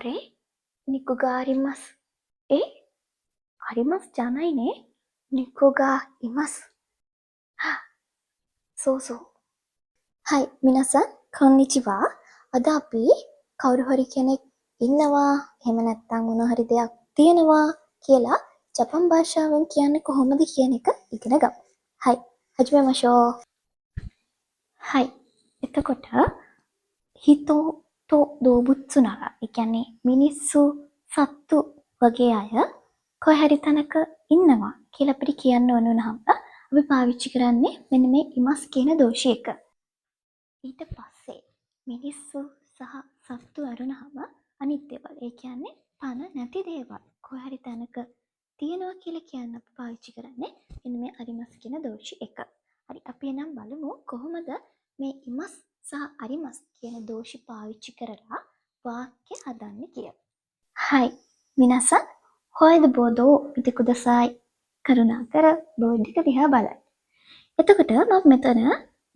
あれ、肉があります。え、ありますじゃないね。肉がいます。は、そうそう。はい、皆さん、こんにちは。අද අපි කවුරු හරි කෙනෙක් ඉන්නවා, එහෙම නැත්නම් මොන හරි දෙයක් තියෙනවා කියලා ජපන් භාෂාවෙන් කියන්නේ කොහොමද කියන එක ඉගෙන ගමු. はい、始めましょう。はい、එතකොට 人と動物なら ඒ කියන්නේ මිනිස්සු, සත්තු වගේ අය කොහේ හරි තැනක ඉන්නවා කියලා අපිට කියන්න ඕන වුණාම අපි පාවිච්චි කරන්නේ මෙන්න මේ います කියන දෝෂි එක. ඊට පස්සේ මිනිස්සු සහ සත්තු ඇරුණාම අනිත් දේවල්, ඒ කියන්නේ පණ නැති දේවල් කොහේ හරි තැනක තියෙනවා කියලා කියන්න අපි පාවිච්චි කරන්නේ මෙන්න මේ あります කියන දෝෂි එක. හරි, අපි එහෙනම් බලමු කොහොමද මේ います සහ あります කියන දෝෂි පාවිච්චි කරලා වාක්‍ය හදන්නේ කියලා. はい、皆さん、ホワイトボードを見てください。කරුණාකර බෝඩ් එක දිහා බලන්න. එතකොට මම මෙතන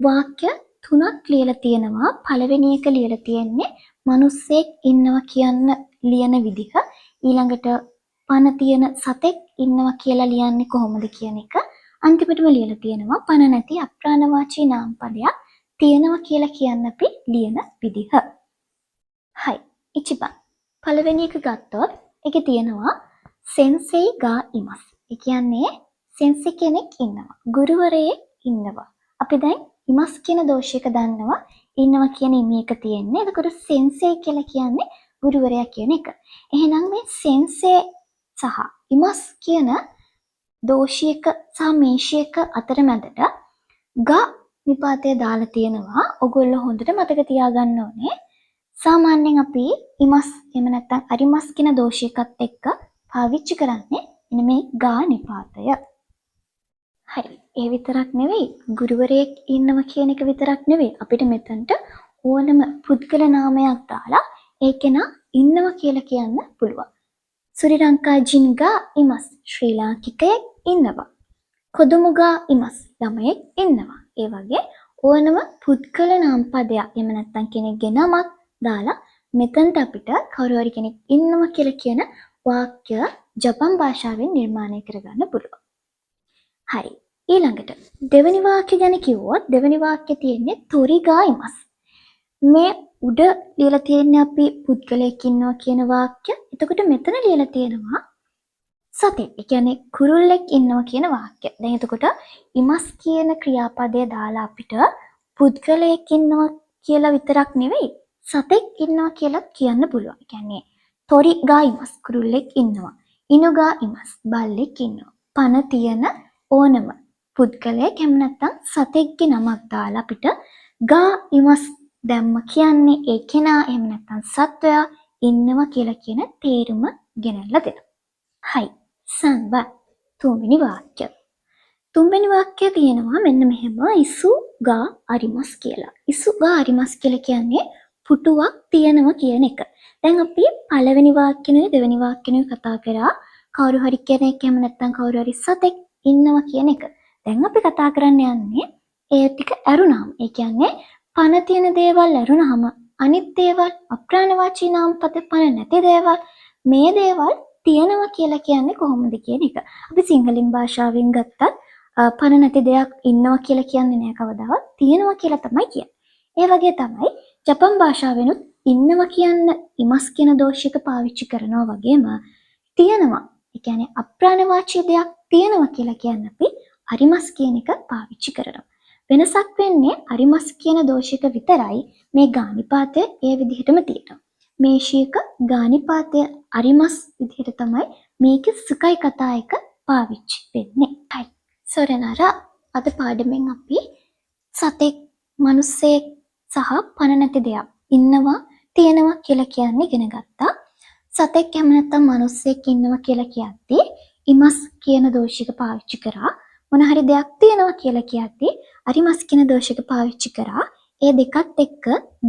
වාක්‍ය තුනක් ලියලා තියෙනවා. පළවෙනි එක ලියලා තියෙන්නේ මිනිස්සෙක් ඉන්නවා කියන්න ලියන විදිහ. ඊළඟට පණ තියෙන සතෙක් ඉන්නවා කියලා ලියන්නේ කොහොමද කියන එක. අන්තිමටම ලියලා තියෙනවා පණ නැති අප්‍රාණවාචී නාමපදයක් තියෙනවා කියලා කියන්න අපි ලියන විදිහ. はい、一番 පළවෙනි එක ගත්තොත් ඒකේ තියෙනවා 先生がいます. ඒ කියන්නේ සෙන්සෙ කෙනෙක් ඉන්නවා. ගුරුවරයෙක් ඉන්නවා. අපි දැන් います කියන දෝෂ එක දන්නවා. ඉන්නවා කියන 意味 එක තියෙන්නේ. එතකොට 先生 කියලා කියන්නේ ගුරුවරයා කියන එක. එහෙනම් මේ 先生 සහ います කියන දෝෂි එක සහ 名詞 එක අතරමැදට が නිපාතය දාලා තියෙනවා. ඔගොල්ලෝ හොඳට මතක තියාගන්න ඕනේ. සාමාන්‍යයෙන් අපි います එහෙම නැත්නම් あります කියන දෝෂ එකත් එක්ක පාවිච්චි කරන්නේ මෙන්න මේ が නිපාතය. හරි. ඒ විතරක් නෙවෙයි, ගුරුවරයෙක් ඉන්නවා කියන එක විතරක් නෙවෙයි, අපිට මෙතනට ඕනම පුද්ගල නාමයක් දාලා ඒ කෙනා ඉන්නවා කියලා කියන්න පුළුවන්. スリランカ人がいます. ශ්‍රී ලාංකිකයෙක් ඉන්නවා. 子供がいます. ළමයෙක් ඉන්නවා. ඒ වගේ ඕනම පුද්ගල නාම පදයක් එහෙම නැත්නම් කෙනෙක්ගේ නමක් දාලා මෙතනට අපිට කවුරු හරි කෙනෙක් ඉන්නවා කියලා කියන වාක්‍ය ජපන් භාෂාවෙන් නිර්මාණය කරගන්න පුළුවන්. හරි. ඊළඟට දෙවෙනි වාක්‍ය ගැන කිව්වොත් දෙවෙනි වාක්‍යය තියෙන්නේ 鳥がいます. මේ උඩ ලියලා තියෙන්නේ අපි පුද්ගලයෙක් ඉන්නවා කියන වාක්‍ය. එතකොට මෙතන ලියලා තියෙනවා සතෙක්. ඒ කියන්නේ කුරුල්ලෙක් ඉන්නවා කියන වාක්‍ය. දැන් එතකොට います කියන ක්‍රියාපදය දාලා අපිට පුද්ගලයෙක් ඉන්නවා කියලා විතරක් නෙවෙයි, සතෙක් ඉන්නවා කියලත් කියන්න පුළුවන්. ඒ කියන්නේ 鳥がいます, කුරුල්ලෙක් ඉන්නවා. 犬がいます, බල්ලෙක් ඉන්නවා. පණ තියෙන ඕනම පුද්ගලයෙක් එහෙම නැත්නම් සතෙක්ගේ නමක් දාලා අපිට がいます දැම්ම කියන්නේ ඒ කෙනා එහෙම නැත්නම් සත්වයා ඉන්නවා කියලා කියන තේරුම ගෙනල්ලා දෙනවා. はい、3番 තුන්වෙනි වාක්‍ය. තුන්වෙනි වාක්‍යය තියෙනවා මෙන්න මෙහෙම 椅子があります කියලා. 椅子があります කියලා කියන්නේ පුටුවක් තියෙනවා කියන එක. දැන් අපි පළවෙනි වාක්‍යෙනුයි දෙවෙනි වාක්‍යෙනුයි කතා කරා කවුරු හරි කෙනෙක් එහෙම නැත්නම් කවුරු හරි සතෙක් ඉන්නවා කියන එක. දැන් අපි කතා කරන්න යන්නේ ඒ ටික ඇරුණාම. ඒ කියන්නේ පණ තියෙන දේවල් ඇරුණාම අනිත් දේවල්, අප්‍රාණවාචී නාමපද, පණ නැති දේවල්, මේ දේවල් තියෙනවා කියලා කියන්නේ කොහොමද කියන එක. අපි සිංහලෙන් භාෂාවෙන් ගත්තත් පණ නැති දෙයක් ඉන්නවා කියලා කියන්නේ නෑ කවදාවත්. තියෙනවා කියලා තමයි කියන්නේ. ඒ වගේ තමයි ජපන් භාෂාවෙනුත් ඉන්නවා කියන්න います කියන දෝෂ එක පාවිච්චි කරනවා වගේම තියෙනවා. ඒ කියන්නේ අප්‍රාණවාචී දෙයක් තියෙනවා කියලා කියන්න අපි あります කියන එක පාවිච්චි කරනවා. වෙනසක් වෙන්නේ あります කියන දෝෂ එක විතරයි. මේ が නිපාතය ඒ විදිහටම තියෙනවා. 名詞 එක が නිපාතය あります විදිහට තමයි මේකේ 使い方 එක පාවිච්චි වෙන්නේ. はい。それなら අද පාඩමෙන් අපි සතෙක්, මනුස්සයෙක් සහ පණ නැති දෙයක් ඉන්නවා, තියෙනවා කියලා කියන්න ඉගෙන ගත්තා. සතෙක් එහෙම නැත්නම් මනුස්සයෙක් ඉන්නවා කියලා කියද්දී います කියන දෝෂ එක පාවිච්චි කරා. මොන හරි දෙයක් තියෙනවා කියලා කියද්දී あります කියන දෝෂ එක පාවිච්චි කරා. ඒ දෙකත් එක්ක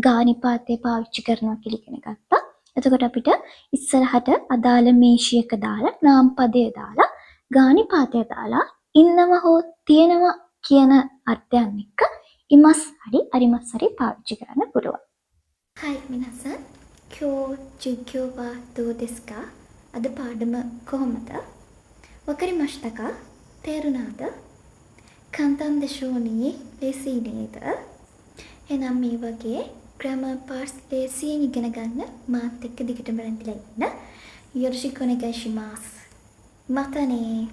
が නිපාතය පාවිච්චි කරනවා කියලා ඉගෙන ගත්තා. එතකොට අපිට ඉස්සරහට අදාළ 名詞 එක දාලා, නාමපදය දාලා, が නිපාතය දාලා ඉන්නවා හෝ තියෙනවා කියන අර්ථයන් එක්ක います හරි あります හරි පාවිච්චි කරන්න පුළුවන්. はい、皆さん。今日授業はどうですか? අද පාඩම කොහොමද? わかりましたか? තේරුණාද? 簡単でしょうね. ලේසි නේද? එහෙනම් මේ වගේ ග්‍රැමර් පාර්ට්ස් ලේසියෙන් ඉගෙන ගන්න මාත් එක්ක දිගටම රැඳිලා ඉන්න. よろしくお願いします。またね。